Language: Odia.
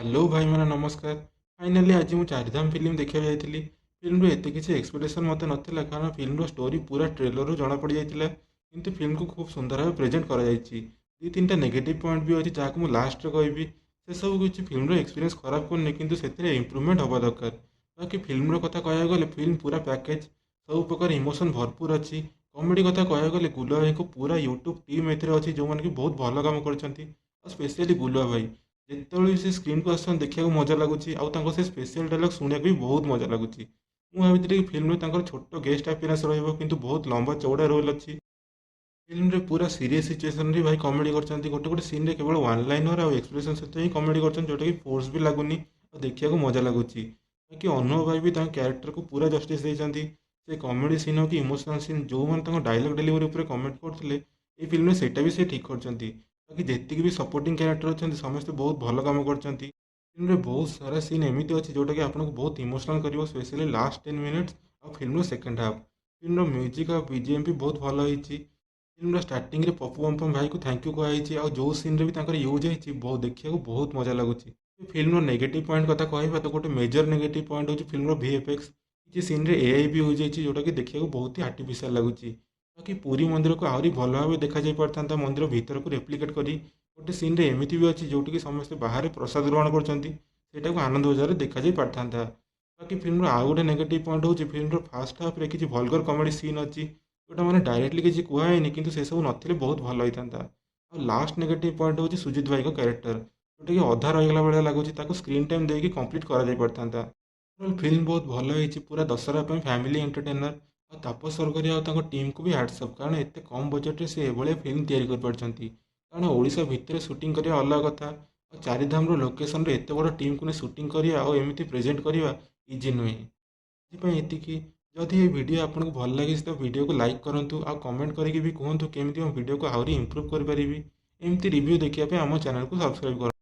ହ୍ୟାଲୋ ଭାଇମାନେ, ନମସ୍କାର। ଫାଇନାଲି ଆଜି ମୁଁ ଚାରିଧାମ ଫିଲ୍ମ ଦେଖିବାକୁ ଯାଇଥିଲି। ଫିଲ୍ମରୁ ଏତେ କିଛି ଏକ୍ସପେକ୍ଟେସନ୍ ମୋତେ ନଥିଲା, କାରଣ ଫିଲ୍ମର ଷ୍ଟୋରି ପୁରା ଟ୍ରେଲରରୁ ଜଣାପଡ଼ିଯାଇଥିଲା। କିନ୍ତୁ ଫିଲ୍ମକୁ ଖୁବ୍ ସୁନ୍ଦର ଭାବେ ପ୍ରେଜେଣ୍ଟ କରାଯାଇଛି। ଦୁଇ ତିନିଟା ନେଗେଟିଭ୍ ପଏଣ୍ଟ ବି ଅଛି, ଯାହାକୁ ମୁଁ ଲାଷ୍ଟରେ କହିବି। ସେସବୁ କିଛି ଫିଲ୍ମର ଏକ୍ସପିରିଏନ୍ସ ଖରାପ କରୁନି, କିନ୍ତୁ ସେଥିରେ ଇମ୍ପ୍ରୁଭମେଣ୍ଟ ହେବା ଦରକାର। ବାକି ଫିଲ୍ମର କଥା କହିବାକୁ ଗଲେ ଫିଲ୍ମ ପୁରା ପ୍ୟାକେଜ୍, ସବୁ ପ୍ରକାର ଇମୋସନ୍ ଭରପୁର ଅଛି। କମେଡ଼ି କଥା କହିବାକୁ ଗଲେ ଗୁଲୁଆ ଭାଇଙ୍କ ପୁରା ୟୁଟ୍ୟୁବ୍ ଟିମ୍ ଏଥିରେ ଅଛି, ଯେଉଁମାନେ କି ବହୁତ ଭଲ କାମ କରିଛନ୍ତି। ଆଉ ସ୍ପେସିଆଲି ଗୁଲୁଆ ଭାଇ ଯେତେବେଳେ ବି ସେ ସ୍କ୍ରିନ୍କୁ ଆସୁଛନ୍ତି, ଦେଖିବାକୁ ମଜା ଲାଗୁଛି। ଆଉ ତାଙ୍କ ସେ ସ୍ପେସିଆଲ୍ ଡାଇଲଗ୍ ଶୁଣିବାକୁ ବି ବହୁତ ମଜା ଲାଗୁଛି। ମୁଁ ଭାବିଥିଲି କି ଫିଲ୍ମରେ ତାଙ୍କର ଛୋଟ ଗେଷ୍ଟ ଆପିୟରାନ୍ସ ରହିବ, କିନ୍ତୁ ବହୁତ ଲମ୍ବା ଚଉଡ଼ା ରୋଲ୍ ଅଛି। ଫିଲ୍ମରେ ପୁରା ସିରିୟସ୍ ସିଚୁଏସନ୍ରେ ଭାଇ କମେଡ଼ି କରିଛନ୍ତି। ଗୋଟେ ଗୋଟେ ସିନ୍ରେ କେବଳ ୱାନ୍ ଲାଇନର୍ ଆଉ ଏକ୍ସପ୍ରେସନ୍ ସହିତ ହିଁ କମେଡ଼ି କରିଛନ୍ତି, ଯେଉଁଟାକି ଫୋର୍ସ ବି ଲାଗୁନି ଆଉ ଦେଖିବାକୁ ମଜା ଲାଗୁଛି। ବାକି ଅନୁଭବ ଭାଇ ବି ତାଙ୍କ କ୍ୟାରେକ୍ଟରକୁ ପୁରା ଜଷ୍ଟିସ୍ ଦେଇଛନ୍ତି। ସେ କମେଡ଼ି ସିନ୍ ହଉ କି ଇମୋସନାଲ୍ ସିନ୍, ଯେଉଁମାନେ ତାଙ୍କ ଡାଇଲଗ୍ ଡେଲିଭରି ଉପରେ କମେଣ୍ଟ କରୁଥିଲେ, ଏଇ ଫିଲ୍ମରେ ସେଇଟା ବି ସେ ଠିକ୍ କରିଛନ୍ତି। ବାକି ଯେତିକି ବି ସପୋର୍ଟିଂ କ୍ୟାରେକ୍ଟର ଅଛନ୍ତି, ସମସ୍ତେ ବହୁତ ଭଲ କାମ କରିଛନ୍ତି। ଫିଲ୍ମରେ ବହୁତ ସାରା ସିନ୍ ଏମିତି ଅଛି, ଯେଉଁଟାକି ଆପଣଙ୍କୁ ବହୁତ ଇମୋସନାଲ୍ କରିବ, ସ୍ପେସିଆଲି ଲାଷ୍ଟ 10 ମିନିଟ୍ସ ଆଉ ଫିଲ୍ମର ସେକେଣ୍ଡ ହାଫ୍। ଫିଲ୍ମର ମ୍ୟୁଜିକ୍ ଆଉ ବିଜିଏମ୍ ବି ବହୁତ ଭଲ ହେଇଛି। ଫିଲ୍ମର ଷ୍ଟାର୍ଟିଂରେ ପପୁ ପମ୍ପମ୍ ଭାଇକୁ thank you କୁହାଯାଇଛି, ଆଉ ଯେଉଁ ସିନ୍ରେ ବି ତାଙ୍କର ୟୁଜ୍ ହେଇଛି, ବହୁତ ଦେଖିବାକୁ ବହୁତ ମଜା ଲାଗୁଛି। ଫିଲ୍ମର ନେଗେଟିଭ୍ ପଏଣ୍ଟ କଥା କହିବା ତ ଗୋଟେ ମେଜର ନେଗେଟିଭ୍ ପଏଣ୍ଟ ହେଉଛି ଫିଲ୍ମର ଭିଏଫଏକ୍ସ। କିଛି ସିନ୍ରେ ଏଆଇ ବି ୟୁଜ୍ ହେଇଛି, ଯେଉଁଟାକି ଦେଖିବାକୁ ବହୁତ ହି ଆର୍ଟିଫିସିଆଲ୍ ଲାଗୁଛି। ବାକି ପୁରୀ ମନ୍ଦିରକୁ ଆହୁରି ଭଲ ଭାବେ ଦେଖାଯାଇ ପାରିଥାନ୍ତା ମନ୍ଦିର ଭିତରକୁ ରେପ୍ଲିକେଟ୍ କରି। ଗୋଟେ ସିନ୍ରେ ଏମିତି ବି ଅଛି, ଯେଉଁଠିକି ସମସ୍ତେ ବାହାରେ ପ୍ରସାଦ ଗ୍ରହଣ କରୁଛନ୍ତି, ସେଇଟାକୁ ଆନନ୍ଦ ବଜାରରେ ଦେଖାଯାଇ ପାରିଥାନ୍ତା। ବାକି ଫିଲ୍ମର ଆଉ ଗୋଟେ ନେଗେଟିଭ୍ ପଏଣ୍ଟ ହେଉଛି ଫିଲ୍ମର ଫାର୍ଷ୍ଟ ହାଫ୍ରେ କିଛି ଭଲଗର କମେଡ଼ି ସିନ୍ ଅଛି, ଯେଉଁଟା ମାନେ ଡାଇରେକ୍ଟଲି କିଛି କୁହାହେଇନି, କିନ୍ତୁ ସେସବୁ ନଥିଲେ ବହୁତ ଭଲ ହେଇଥାନ୍ତା। ଆଉ ଲାଷ୍ଟ ନେଗେଟିଭ୍ ପଏଣ୍ଟ ହେଉଛି ସୁଜିତ ଭାଇଙ୍କ କ୍ୟାରେକ୍ଟର, ଯେଉଁଟାକି ଅଧା ରହିଗଲା ଭଳିଆ ଲାଗୁଛି। ତାକୁ ସ୍କ୍ରିନ୍ ଟାଇମ୍ ଦେଇକି କମ୍ପ୍ଲିଟ୍ କରାଯାଇ ପାରିଥାନ୍ତା। ଫିଲ୍ମ ବହୁତ ଭଲ ହେଇଛି, ପୁରା ଦଶହରା ପାଇଁ ଫ୍ୟାମିଲି ଏଣ୍ଟରଟେନର୍। ଆଉ ତାପସ ସରକାରିଆ ଆଉ ତାଙ୍କ ଟିମ୍କୁ ବି ହ୍ୟାଟ୍ସ ଅଫ୍, କାରଣ ଏତେ କମ୍ ବଜେଟ୍ରେ ସେ ଏଭଳିଆ ଫିଲ୍ମ ତିଆରି କରିପାରିଛନ୍ତି। କାରଣ ଓଡ଼ିଶା ଭିତରେ ସୁଟିଂ କରିବା ଅଲଗା କଥା, ଆଉ ଚାରିଧାମର ଲୋକେସନରେ ଏତେ ବଡ଼ ଟିମ୍କୁ ନେଇ ସୁଟିଂ କରିବା ଆଉ ଏମିତି ପ୍ରେଜେଣ୍ଟ କରିବା ଇଜି ନୁହେଁ। ସେଥିପାଇଁ ଏତିକି। ଯଦି ଏ ଭିଡ଼ିଓ ଆପଣଙ୍କୁ ଭଲ ଲାଗିଛି ତ ଭିଡ଼ିଓକୁ ଲାଇକ୍ କରନ୍ତୁ ଆଉ କମେଣ୍ଟ କରିକି ବି କୁହନ୍ତୁ କେମିତି ମୋ ଭିଡ଼ିଓକୁ ଆହୁରି ଇମ୍ପ୍ରୁଭ୍ କରିପାରିବି। ଏମିତି ରିଭ୍ୟୁ ଦେଖିବା ପାଇଁ ଆମ ଚ୍ୟାନେଲକୁ ସବସ୍କ୍ରାଇବ୍ କରନ୍ତୁ।